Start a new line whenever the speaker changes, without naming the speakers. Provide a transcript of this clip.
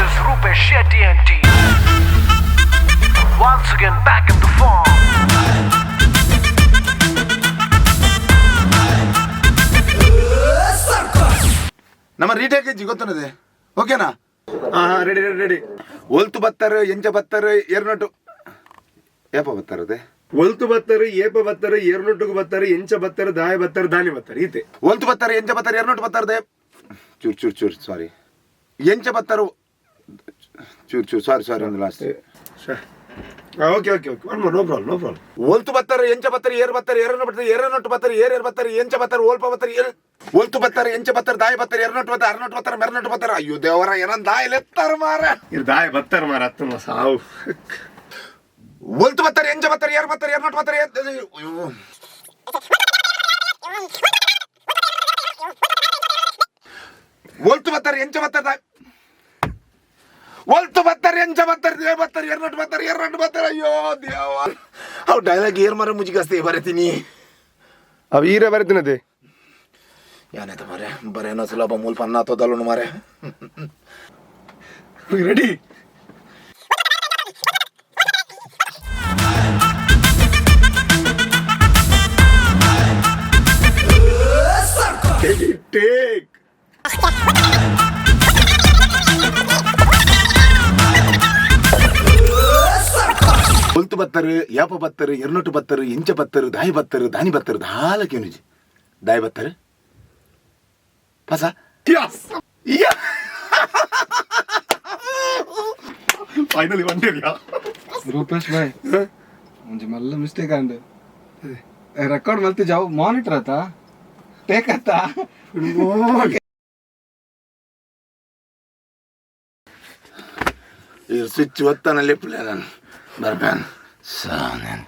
is Rupesh Shetty and team. Once again back in the form.
ನಮ್ಮ retake ಇಜ್ಜಿ ಗೊತ್ತನದೆ ಓಕೆನಾ?
ಹಾ ಹಾ, ready ready ready.
ಒಲ್ತು ಬತ್ತಾರೆ, ಎಂಚ ಬತ್ತಾರೆ, ಏರ್ನೊಟ್ಟು ಏಪ ಬತ್ತಾರದೆ?
ಒಲ್ತು ಬತ್ತಾರೆ, ಏಪ ಬತ್ತಾರೆ, ಏರ್ನೊಟ್ಟುಗು ಬತ್ತಾರೆ, ಎಂಚ ಬತ್ತಾರೆ, ದಾಯ ಬತ್ತಾರೆ, ದಾನಿ ಬತ್ತಾರೆ ಈತೆ.
ಒಲ್ತು ಬತ್ತಾರೆ, ಎಂಚ ಬತ್ತಾರೆ, ಏರ್ನೊಟ್ಟು ಬತ್ತಾರದೆ. ಚೂರ್ ಚೂರ್ ಚೂರ್ ಸಾರಿ. ಎಂಚ ಬತ್ತಾರು, ಚೂರ್ ಚೂರ್ ಸಾರಿ ಸಾರಿ, ಒಂದು last.
Okay okay okay, one more, no problem, no problem.
ಒಲ್ತು ಬತ್ತಾರೆ, ಎಂಚ ಬತ್ತಾರೆ, ಏರ್ ಬತ್ತಾರೆ, ಏರನ್ನು ಬತ್ತಾರೆ, ಏರನೊಟ್ಟು ಬತ್ತಾರೆ, ಏರ್ ಏರ್ ಬತ್ತಾರೆ, ಎಂಚ ಬತ್ತಾರೆ, ಓಲ್ಪ ಬತ್ತಾರೆ, ಏರ್ ಒಲ್ತು ಬತ್ತಾರೆ, ಎಂಚ ಬತ್ತಾರೆ, ದಾಯ ಬತ್ತಾರೆ, ಎರನೊಟ್ಟು ಬತ್ತಾರೆ, ಅರನೊಟ್ಟು ಬತ್ತಾರೆ, ಮೆರನೊಟ್ಟು ಬತ್ತಾರೆ. ಅಯ್ಯೋ ದೇವರ, ಏನಂದ ದಾಯಲೆತ್ತಾರ ಮಾರ.
ಇದು ದಾಯ ಬತ್ತಾರೆ ಮಾರ, ಅತ್ತನ ಸಾವು.
ಒಲ್ತು ಬತ್ತಾರೆ, ಎಂಚ ಬತ್ತಾರೆ, ಏರ್ ಬತ್ತಾರೆ, ಎರನೊಟ್ಟು ಬತ್ತಾರೆ, ಅಯ್ಯೋ. ಒಲ್ತು ಬತ್ತಾರೆ, ಎಂಚ ಬತ್ತಾರೆ, ಒಲ್ತು ಬತ್ತಾರೆ, ಎಂಚ ಬತ್ತಾರೆ, they ಬತ್ತಾರೆ, ಎರನೊಟ್ಟು ಬತ್ತಾರೆ, ಎರನೊಟ್ಟು ಬತ್ತಾರೆ. ಅಯ್ಯೋ ದೇವ, ಅವು ಡೈಲಾಗ್ ಏರ್ ಮಾರ ಮುಜಿಗಾಸ್ತಿ ಬರೀತೀನಿ.
ಅವು ಈರೆ ಬರೀತೀನದೆ.
ಏನಾಯ್ತು ಮಾರೆ, ಬರೇನೋ ಸುಲಭ ಮೂಲ ಪನ್ನ ತೋದಲ್ಲೂ ಮಾರೆ.
ರೆಡಿ. ಟೇಕ್.
ಒಲ್ತು ಬತ್ತರು, ಯಾಪ ಬತ್ತರು, ಎರ್ನೊಟ್ಟು ಬತ್ತರು, ಎಂಚ ಬತ್ತರು, ದಾಯಿ ಬತ್ತರು, ದಾನಿ ಬತ್ತರು, ದಾಲಕೇನುಜಿ ದಾಯಿ ಬತ್ತರು ಪಸ. ಯಾ.
ಫೈನಲಿ ಒನ್
ರೂಪೇಶ್ ಭಾಯ್, ಒಂಜಿ ಮಲ್ಲ ಮಿಸ್ಟೇಕ್ ಅಂಡ್ ರೆಕಾರ್ಡ್ ಮಲ್ತಿ ಜಾವ್ ಮಾನಿಟರ್ ಆತ ಟೇಕ್ ಆತ.
ಈ ಸ್ವಿಚ್ ಒತ್ತನಲ್ಲಿ ನಾನು ಬರ್ಬ್ಯಾನ್ ಸಾನೆನ್.